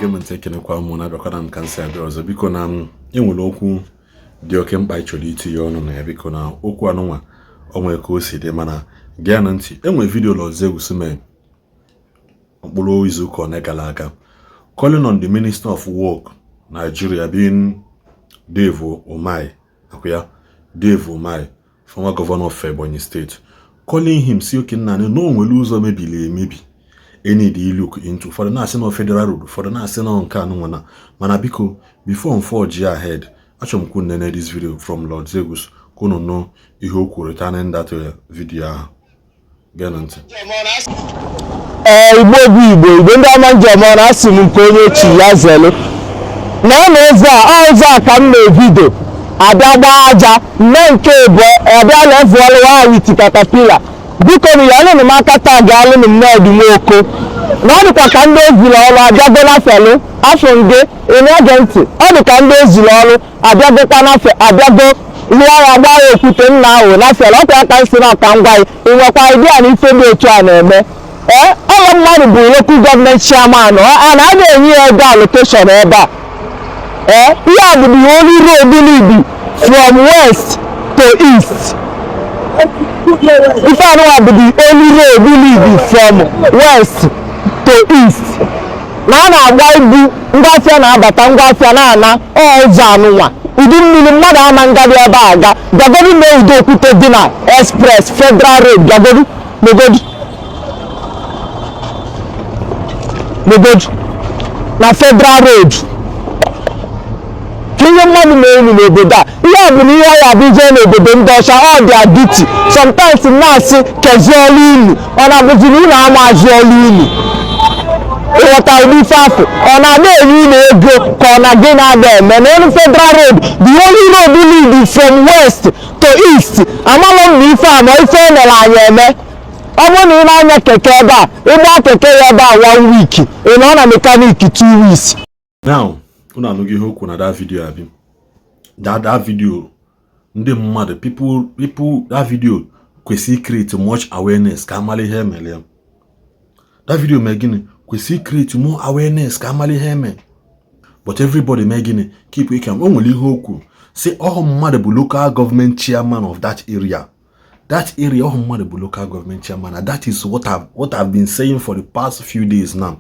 na-ege m ntị, ekenekwa m na abịakwana m ka m si abịa ọzọ. Biko, na m enwere okwu dị oke mkpa ị chọrọ itinye ọnụ na ya. Biko, na okwu anụnwa, o nwere ka o si dị, mana gee na ntị. Enwere video Lord Zeus mee mkpụrụ izuụka one gara aga, calling on the Minister of Work Nigeria, being Dave Umahi, akwa ya Dave Umahi, former governor of Ebonyi State, calling him si oke nna na o nwere ụzọ mebiri emebi e need look into. Ụfọdụ na-asị na Federal Road, ụfọdụ na-asị na nke anụnwa na. Mana biko, before m forge ahead, achọrọ m kwu nene this video from Lord Zeus ka unu nụ ihe o kwuru returning that video ahụ. Gee na ntị. Ee, Igbo bụ Igbo, Igbo ndị ọma njem ọrụ, asị m nke onye chi ya zelu na ọ na ụzọ a, ọ ụzọ a ka m na-ebido abịa gbaa aja mme nke bụ ọbịa levuọlụ with caterpillar. Biko nụ, ya alụnụ m aka taa, ga alụnụ m Ned Nwoko na ọ dịkwa ka ndị eziri ọrụ abịago na felụ afọ nge ị na-ege ntị. Ọ dị ka ndị eziri ọrụ abịagokwa na abịago rụọ ya, gbaa ya okwute nna ahụ na felụ ọkwa aka nsị na ọka ngwa. Ị nwekwa idea na ife dị otu a na-eme? Ee, ọlọ mmadụ bụ local government chairman, a na-aga enye ya ego allocation ebe a. Ee, ihe a bụ the only road lead from west to east. Ife anụwa bụ the only road lead from west to east na a na-agba ibu, ngwaafịa na-abata, ngwaafịa na-ana. Ọ ụzọ anụnwa, udu mmiri mmadụ ama ngadi ebe a aga. Bịagodu mee udo okwute dị na express Federal Road. Bịagodu megodu megodu na Federal Road ka ihe mmadụ na-elu n'obodo a. Ihe a bụ na ihe ya bụ ije n'obodo ndị ọcha, ọ dị duty sometimes na-asị kezie ọlụ unu, ọ na-abụziri unu amazi ọlụ unu. Ịghọta ụdị ife afọ ọ na-ada enye unu ego ka ọ na gị na-ada eme na elu Federal Road, the only road lead from west to east. Amalụ m na ife a ma ife emere anyị eme. Ọ bụrụ na ị na-anya keke ebe a, ịgba keke ya ebe a one week, ị nọ na mechanic 2 weeks. Now, unu anụghị ihe okwu na that video abi that video. Ndị mmadụ, people, that video kwesịrị create much awareness ka amala ihe emere ya. That video mee gịnị? Kwesịrị create more awareness ka amala ihe eme. But everybody mee gịnị? Keep it calm. O nwere ihe okwu si ọhụ mmadụ bụ local government chairman of that area, that area. Ọhụ mmadụ bụ local government chairman, and that is what I've been saying for the past few days now.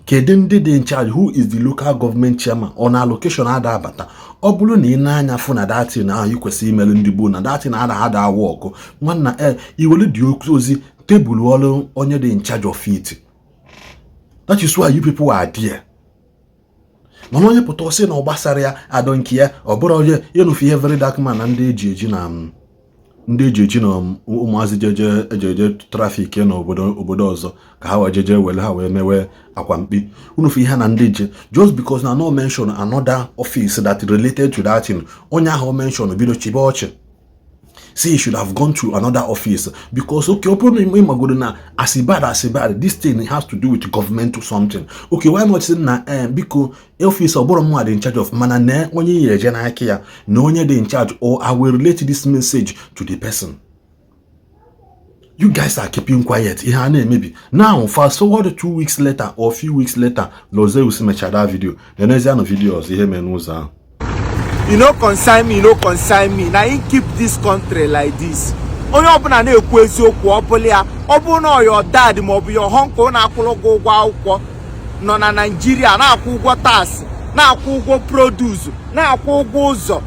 Kedu ndị dị in charge? Who is the local government chairman? Ọ na allocation ada abata? Ọ bụrụ na ị na-anya fụ na datin ahụ ị kwesịrị imelụ ndị gboo na datin ada ada awa ọkụ nwanna e iwelu dị ozi tebụl ọrụ onye dị in charge of it. That is why you people are there. Mana onye pụta ọsị na ọ gbasara ya, adọ nke ya, ọ bụrụ onye ịnụfe ihe Very Dark Man na ndị eji eji na ndị eji eji na ụmụazị jeje ejeje traffic n'obodo obodo ọzọ ka ha wee jeje were ha wee mewe akwa mkpi. Unu ihe na ndị je just because na no mention another office that related to that thing, onye ahụ mention bido chibe ọchị, say he should have gone to another office because, okay, ọ bụrụ na ịmagodo na as bad this thing has to do with government or something, okay, why not say na biko, office ọ bụrụ mmadụ in charge of, mana na onye ya eje n'aka ya na onye dị in charge, or I will relate this message to the person. You guys are keeping quiet. Ihe a na-emebi now. Fast forward 2 weeks later or few weeks later, Lozeus mechara that video. Nenezianụ video ọzọ, ihe mere n'ụzọ ahụ. E no concern me, e no concern me. Na him keep this country like this. Onye ọbụla na-ekwu eziokwu, ọ bụla ya ọ bụrụ na your dad maọbụ your uncle na-akwụrụ gị ụgwọ akwụkwọ nọ na Naijiria, na-akwụ ụgwọ tax, na-akwụ ụgwọ produce, na-akwụ ụgwọ ụzọ,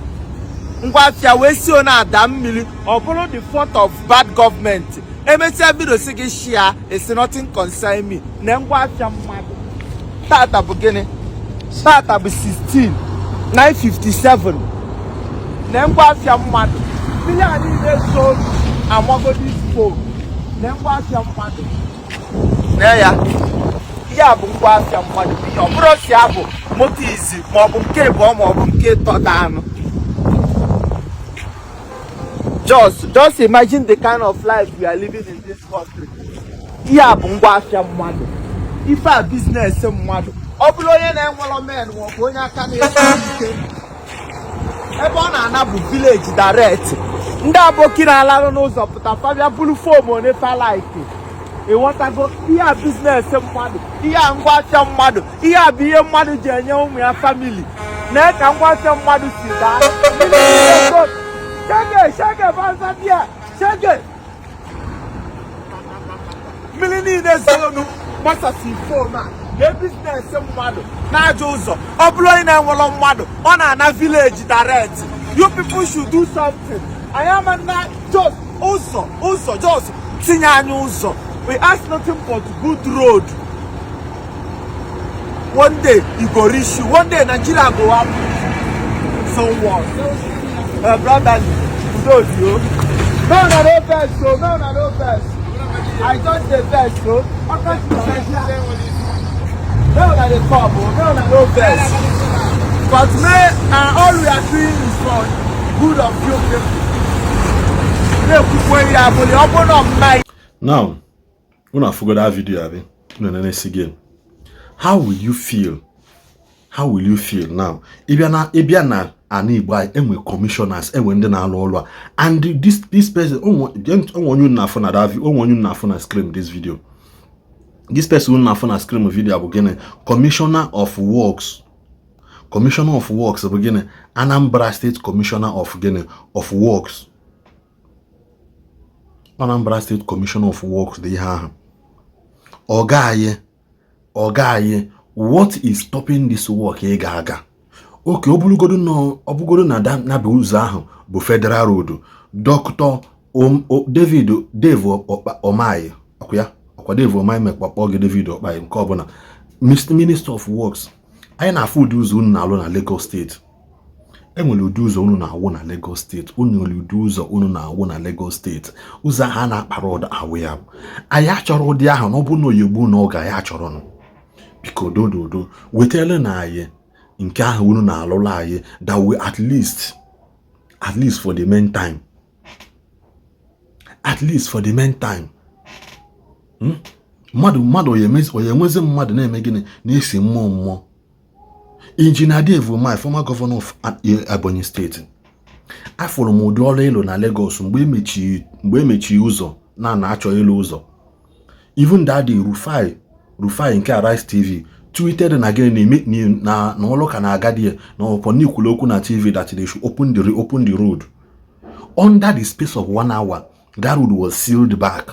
ngwa afịa wee si na-ada mmiri, ọ bụrụ the fault of bad government. Emesịa bido si gị shia esi nothing concern me. Na ngwa afịa mmadụ, tata bụ gịnị? Tata bụ 16 957. Na ngwa afịa mmadụ, mmiri a niile so amago this phone. Na ngwa afịa mmadụ na ya, ihe a bụ ngwa afịa mmadụ bụ ihe ọ bụrụ si abụ moto izi maọbụ nke ịbụọ maọbụ nke ịtọ daanụ. Just imagine the kind of life we are living in this country. Ihe a bụ ngwa afịa mmadụ, ife a business mmadụ. Ọ bụrụ onye na-enwero men maọbụ onye aka na-esi ike, ebe ọ na-ana bụ village direct. Ndị aboki na-alarụ n'ụzọ pụta, fabia buru foam one falike. Ịghọtago? Ihe a business mmadụ, ihe a ngwa afịa mmadụ, ihe a bụ ihe mmadụ ji enye ụmụ ya, family na ka ngwa afịa mmadụ si daa. Shege shege banza bịa shege. Mmiri niile zonu gbasasị foam a na business mmadụ na-aja ụzọ. Ọ bụrụ onye na-enwelọ mmadụ, ọ na-ana village direct. You people should do something. Anyị ama na just ụzọ, ụzọ, just tinye anyị ụzọ. We ask nothing but good road. One day e go reach you. One day Nigeria go happen someone. Brotherly, udo dị o. Make una no vex o, make una no vex. I just dey vex o. Ọkọchị Nigeria. Make una dey come o, make una no vex. But may all we are doing is for good of you people. Na-ekwukwe ihe abụla ọ bụrụ na mma. Now, unu afụgo that video, abi? Unu na-esi again. How will you feel? How will you feel now? Ịbịa na ana Igbo anyị, enwe commissioners, enwe ndị na-alụ ọrụ a, and this person, onwe onye unu na-afụ na that, onwe onye unu na-afụ na screen this video. This person unu na-afụ na screen video bụ gịnị? Commissioner of Works. Commissioner of Works bụ gịnị? Anambra State Commissioner of gịnị? Of Works. Anambra State Commissioner of Works dị ihe ahụ. Ọga anyị, ọga anyị, what is stopping this work ị ga-aga? Oke ọ bụgodo na na bụ ụzọ ahụ bụ federal road. Dr. David Dave Umahi, ọkwa ya, ọkwa Dave Umahi, mekwa kpọọ gị David Ọkpahi, nke ọbụla. Mr. Minister of Works, anyị na-afụ ụdị ụzọ unu na-alụ na Lagos Steeti. Enwere ụdị ụzọ unu na-awụ na Lagos Steeti. Unu nwere ụdị ụzọ unu na-awụ na Lagos Steeti, ụzọ ahụ a na-akpara ụda awụ ya. Anyị achọrọ ụdị ahụ na ọ bụ na oyegbu na ọ ga ya achọrọ nụ. Biko, dododo, wetara na anyị nke ahụ unu na-alụrụ anyị, that we at least for the main time, at least for the main time. Mmadụ onye enwezi mmadụ na-eme gịnị na-esi mmụọ mmụọ. Engineer Dave Umahi, former governor of Ebonyi State, afụrụ m ụdị ọrụ ịlụ na Lagos mgbe emechiri ụzọ na na-achọ ịlụ ụzọ. Even that day, Rufai nke Arise TV tweeted na gịnị na ọlụ ka na-aga dị na ọpọ n'ikwulu okwu na TV that they should open the reopen the road. Under the space of one hour, that road was sealed back.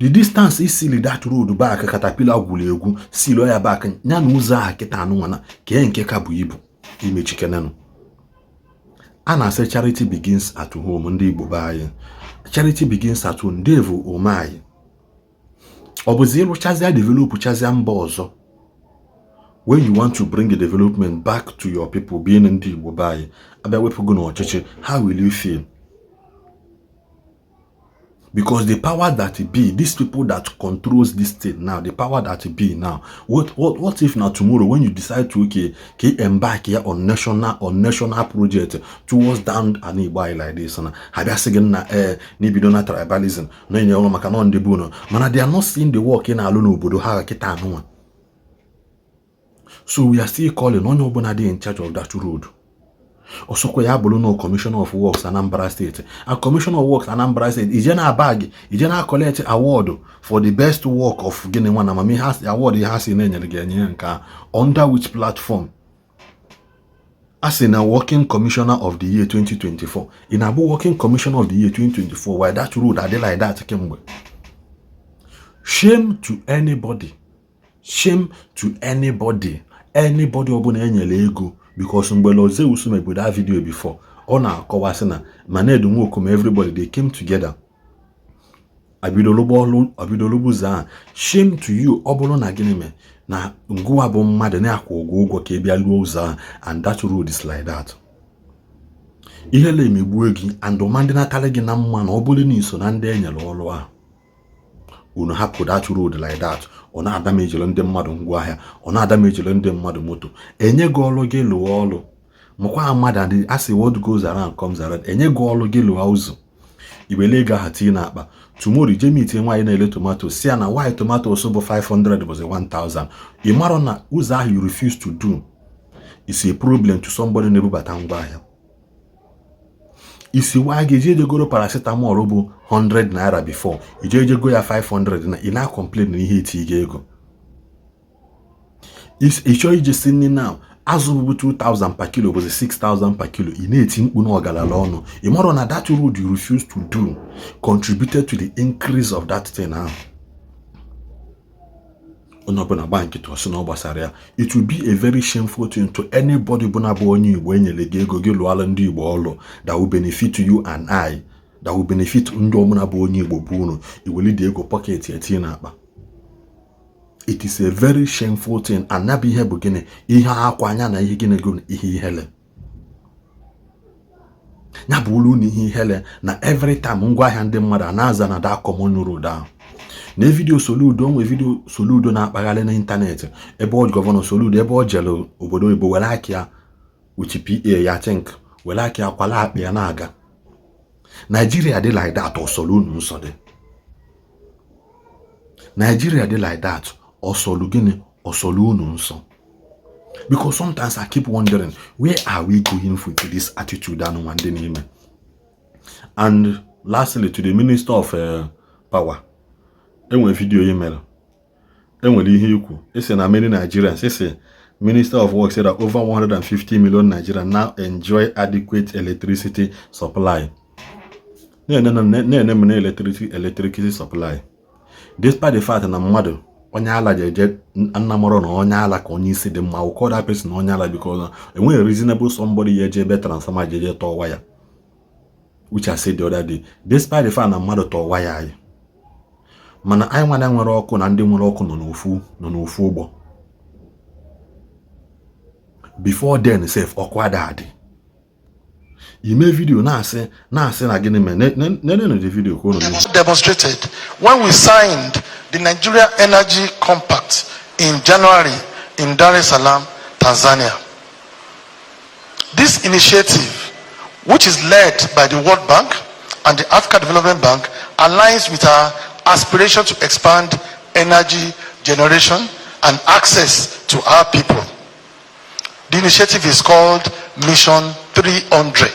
The distance is seal that road back, caterpillar gwuru egwu seal ya back ya na ụzọ ahụ kịta anụnwana kee nke ka bụ ibu imechikenenụ. A na-asị charity begins at home. Ndị Igbo be anyị, charity begins at home. Dave Umahi, ọ bụzi ịrụchazịa, develop chazịa mba ọzọ, when you want to bring the development back to your people, being ndị Igbo be anyị, abịa wepụgo n'ọchịchị, how will you feel? Because the power that be, these people that controls this state now, the power that be now, what if now tomorrow when you decide to, okay, ka embark here on national project towards down an Igbo anyị like this, na ha bịa sị gị na ee, n'ibido na tribalism na enye ọrụ maka nọ ndị bụ unu, mana they are not seeing the work ị na-alụ n'obodo ha kịta anụnwa. So we are still calling onye ọbụla dị in charge of that road, ọsọkwa ya bụrụ na Commissioner of Works Anambra State, a Commissioner of Works Anambra State, ije na bag ije na collect award for the best work of gịnị nwa na amamihe award ihe ha si na-enyere gị enye nke a, under which platform? A sị na Working Commissioner of the Year 2024. Ị na-abụ Working Commissioner of the Year 2024, why that road adị like that kemgbe? Shame to anybody, shame to anybody, anybody ọbụla enyere ego, because mgbe Lord Zeus meburu that video before, ọ na-akọwasị na Maned Nwokom, everybody, they came together, abidolugbo ụzọ ahụ. Shame to you. Ọ bụrụ na gịnị mee na ngụwa bụ mmadụ na-akwụ ụgwọ ụgwọ ka ị bịa lụọ ụzọ ahụ, and that road is like that, ihe la emegbue gị and ụma ndị natara gị na mma na ọ bụrụ na iso na ndị enyere ọrụ ahụ, unu hapụ that road like that, ọ na-adamejiri ndị mmadụ ngwaahịa, ọ na-adamejiri ndị mmadụ moto. Enye gị ọrụ gị lụọ ọrụ makwa mmadụ adị asị, what goes around comes around. Enye gị ọrụ gị lụọ ụzọ, iwele ego aha tinye n'akpa. Tomorrow ije meet nwaanyị na-ele tomato, si ya na nwaanyị tomatoes bụ 500 bụzi 1000. Ị marọ na ụzọ ahụ you refuse to do is a problem to somebody na-ebubata ngwaahịa. Isi waa gị eje ejegoro paracetamol bụ 100 naira before, ije ejego ya 500, na ị na-complain na ihe eti gị ego. Ị chọọ ije si nri now, azụ bụbu 2000 per kilo bụzi 6000 per kilo, ị na-eti mkpu na ọgalala ọnụ. Ị marọ na that road you refuse to do contributed to the increase of that thing ahụ. Onye ọbụla gba nkịtị, ọsị na ọ gbasara ya. It will be a very shameful thing to anybody bụ na bụ onye Igbo enyere gị ego gị lụọla ndị Igbo ọlụ that will benefit you and I, that will benefit ndị ọbụla bụ onye Igbo bụ unu iweli ego pocket etinye n'akpa. It is a very shameful thing. And bụ ihe bụ gịnị? Ihe akwa anya na ihe gịnị gịnị, ihe ihele ya bụ olu na ihe ihele na every time ngwaahịa ndị mmadụ a na-aza na that common road ahụ. Na video Soludo, onwe video Soludo na-akpagharị n'ịntanetị ebe ọ Governor Soludo ebe ọ jere obodo oyibo were aka ya with PA ya think were aka ya kwala akpa ya na-aga. Nigeria dị like that, ọsọlụ unu nsọ dị. Nigeria dị like that, ọsọlụ gịnị? Ọsọlụ unu nsọ. Because sometimes I keep wondering, where are we going with this attitude anụnwa ndị n'ime? And lastly, to the Minister of Power, enwere video ị mere, enwere ihe ikwu isi na many Nigerians, isi Minister of Works said that over 150 million Nigerians now enjoy adequate electricity supply. Na-ene m na electricity supply, despite the fact na mmadụ onye ala ji eje nnamọrọ na onye ala ka onye isi dị mma. I call that person onye ala because enweghị reasonable somebody ya eje ebe transformer jeje tọọ waya, which I said the other day. Despite the fact na mmadụ tọọ waya anyị, mana anyị nwana nwere ọkụ na ndị nwere ọkụ nọ n'ofu ụgbọ. Before then sef, ọkụ ada adị. Ime video na-asị na gịnị mere nenenu the video ka unu nụ. Demonstrated when we signed the Nigeria Energy Compact in January in Dar es Salaam, Tanzania. This initiative, which is led by the World Bank and the Africa Development Bank, aligns with our aspiration to expand energy generation and access to our people. The initiative is called Mission 300.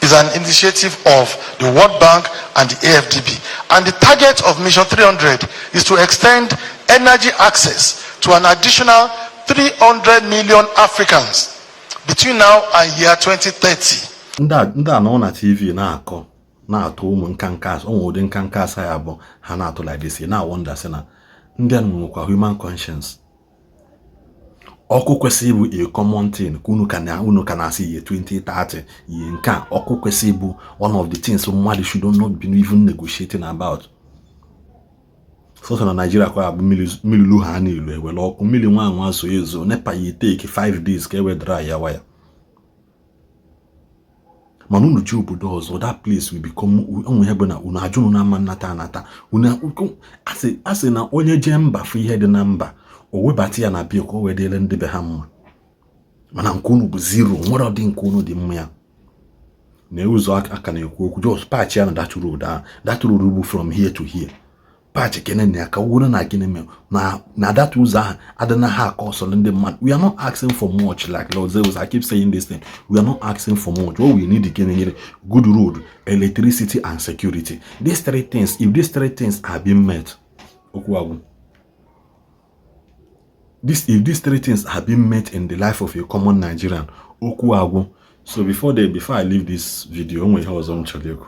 It's an initiative of the World Bank and the AFDB. And the target of Mission 300 is to extend energy access to an additional 300 million Africans between now and year 2030. Ndị a nọ na TV na-akọ na-atụ ụmụ nka nka asị, ụmụ ụdị nka nka asa ya bụ ha na-atụ like this, na wonder sị na ndị a nwekwa human conscience. Ọkụ kwesịrị ịbụ a common thing ka unu ka na unu ka na-asị ihe 2030 ihe nke a. Ọkụ kwesịrị ịbụ one of the things mmadụ should not be even negotiating about. Sọsọ na Naijiria kwa abụ mmiri lu ha niile ewere ọkụ mmiri nwa anwa zo ezo, NEPA yi take 5 days ka e wee dry ya waya. Mana unu ji obodo ọzọ, that place will become onwe ihe bụ na unu ajụ unu ama nnata anata unu. Asị na onye jee mba fụ ihe dị na mba, o webata ya na bịa ka o wee dịrị ndị be ha mma. Mana nke unu bụ zero, nwere ọdị nke unu dị mma ya na ụzọ aka na-ekwu okwu. Just patch ya na that road ahụ, that road bụ from here to here, patch kene na ya ka wuru na gịnị mere na that ụzọ ahụ adịna ha aka ọsọ ndị mmadụ. We are not asking for much. Like Lord Zeus, I keep saying this thing, we are not asking for much. What we need, gịnị gịnị? Good road, electricity and security. These three things, if these three things are being met, okwu agwụ. This If these three things are being met in the life of a common Nigerian, okwu agwụ. So before I leave this video, onwe ihe ọzọ m chọrọ ikwu.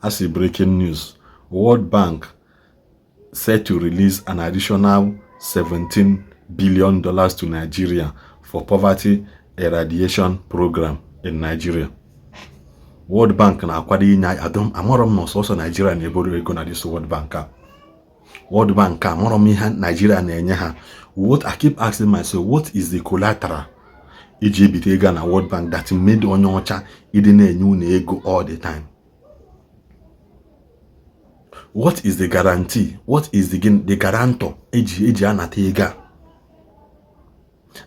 As a breaking news, World Bank set to release an additional $17 billion to Nigeria for poverty eradication program in Nigeria. World Bank na-akwado inye amarọ m na ọsọsọ Nigeria na-eboro ego na this World Bank a. World Bank a, amarọ m ihe Nigeria na-enye ha. What I keep asking myself, what is the collateral iji ebite ego na World Bank that made onye ọcha ịdị na-enye unu ego all the time? What is the guarantee? What is the guarantor eji anata ego a?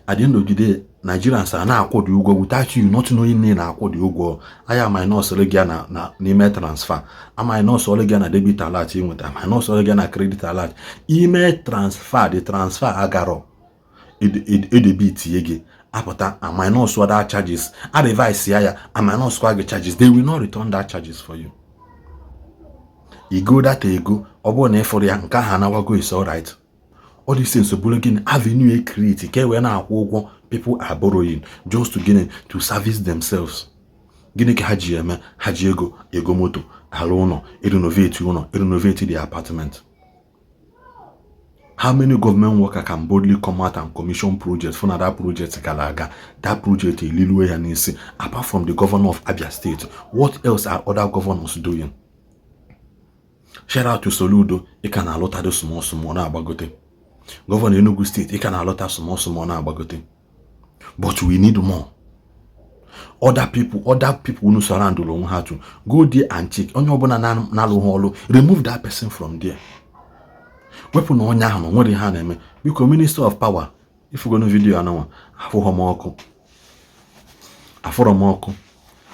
At the end of the day, Nigerians a na-akwụ dị ụgwọ without you not knowing na ị na-akwụ dị ụgwọ. Anya minus gị na n'ime transfer, a minus gị na debit alert ị nweta, minus gị na credit alert ime transfer. The transfer agarọ, edebit gị. Apụta a minus other charges, a revise ya, a minus kwa gị charges. They will not return that charges for you. Igo data ego, ọ bụrụ na ị fụrụ ya, nke ahụ anawago. Is alright. All these things bụrụ gịnị? Avenue e create ka e wee na-akwụ ụgwọ. People are borrowing just to gịnị? To service themselves. Gịnị ka ha ji eme? Ha ji ego ego moto, ala ụlọ, renovate ụlọ, renovate the apartment. How many government worker can boldly come out and commission project for na that project gara aga, that project eliluo ya n'isi? Apart from the governor of Abia State, what else are other governors doing? Shout out to Soludo, ị ka na-alụtado small small na-agbagote. Governor Enugu State, ị ka na-alụta small small na-agbagote, but we need more. Other people unu surround onwe ha to go there and check. Onye ọbụla na-alụghị ọlụ, remove that person from there. Wepụ na onye ahụ na nwere ihe a na-eme. Biko, Minister of Power, ifugonu video anụnwa. Afụghọ m ọkụ, afụrọ m ọkụ.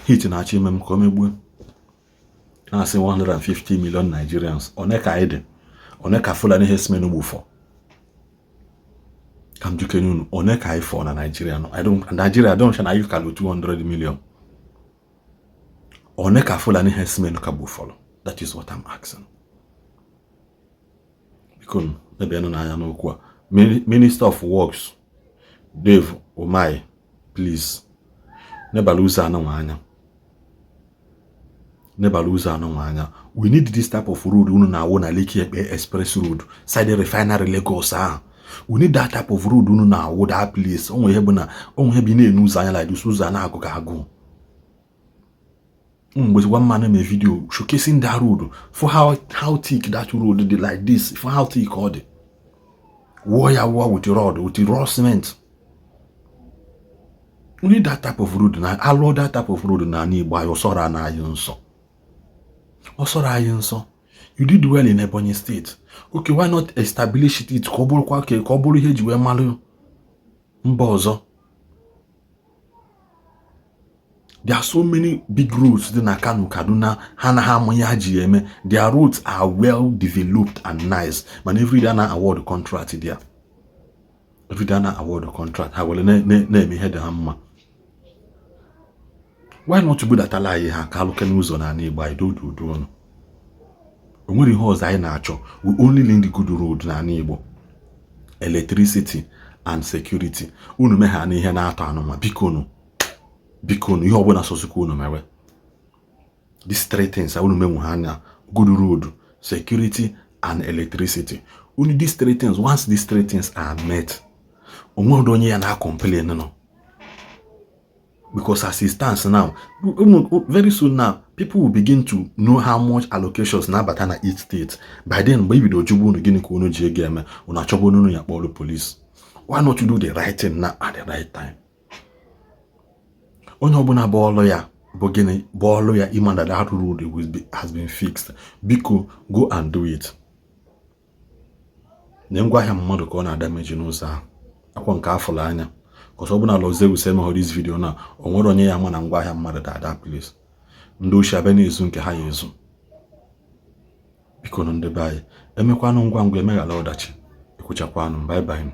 Heat na-achọ ime m ka o megbue. Na-asị 150 million Nigerians, one ka anyị dị? One ka Fulani herdsmen gbufọ? Ka m jikere unu, one ka anyị fọ na Nigeria nọ? I don't Nigeria don't na anyị kalụ 200 million. One ka Fulani herdsmen ka gbufọrọ? That is what I'm asking. Biko, nebenụ n'anya n'okwu a. Minister of Works Dave Umahi, please, nebala ụzọ anụnwa anya, nebala ụzọ anụnwa anya. We need this type of road unu na-awụ na Lekki Epe Express Road, side refinery Lagos ahụ. We need that type of road unu na-awụ that place. Onwe ihe bụ na onwe ihe bụ ị na-enu ụzọ anya like this, ụzọ a na-agụ gị agụ. Mgbe gwa mma na video showcasing that road for how thick that road dị like this, for how thick ọ dị. Wụọ ya, wụọ with rod, with raw cement. We need that type of road. Na alụọ that type of road na ala Igbo anyị, ọsọrọ na anyị nsọ, ọsọrọ anyị nsọ. You did well in Ebonyi State. Okay, why not establish it ka ọ bụrụkwa ka ọ bụrụ ihe eji wee malụ mba ọzọ? There are so many big roads dị na Kano, Kaduna, ha na ha ama ihe ha ji eme. Their roads are well developed and nice, mana everyday na award contract there, everyday na award contract, ha were na-eme ihe dị ha mma. Why not budatala anyị ha ka alụke n'ụzọ n'ala Igbo anyị? Dododo ọnụ, o nwere ihe ọzọ anyị na-achọ. We only need good road n'ala Igbo, electricity and security. Unu megha na ihe na-atọ anụma, bikonu, bikonu, ihe ọbụla sọsịkwa unu mewe. These three things unu menwu ha anya: good road, security and electricity. Only these three things. Once these three things are met, onwere onye ya na-complain nọ, because as it stands now, very soon now, people will begin to know how much allocations na-abata na each state. By then, mgbe ibido jụgbu unu gịnị ka unu ji ego eme, unu achọba unu ya kpọrọ police. Why not do the right thing now at the right time? Onye ọbụla bụ ọlụ ya bụ gịnị bụ ọlụ ya ịma na that road has been fixed, biko, go and do it. Na ngwaahịa mmadụ ka ọ na-adameji n'ụzọ ahụ akwa nke afụrụ anya kọsọ ọ bụ na Lọzeus emeghọ this video na o nwere onye ya ama na ngwaahịa mmadụ da that place. Ndị ochie abịa na-ezu nke ha ya ezu. Biko nụ, ndị be anyị, emekwanụ ngwa ngwa emeghara ọdachi. Ekwuchakwanụ. Bye bye.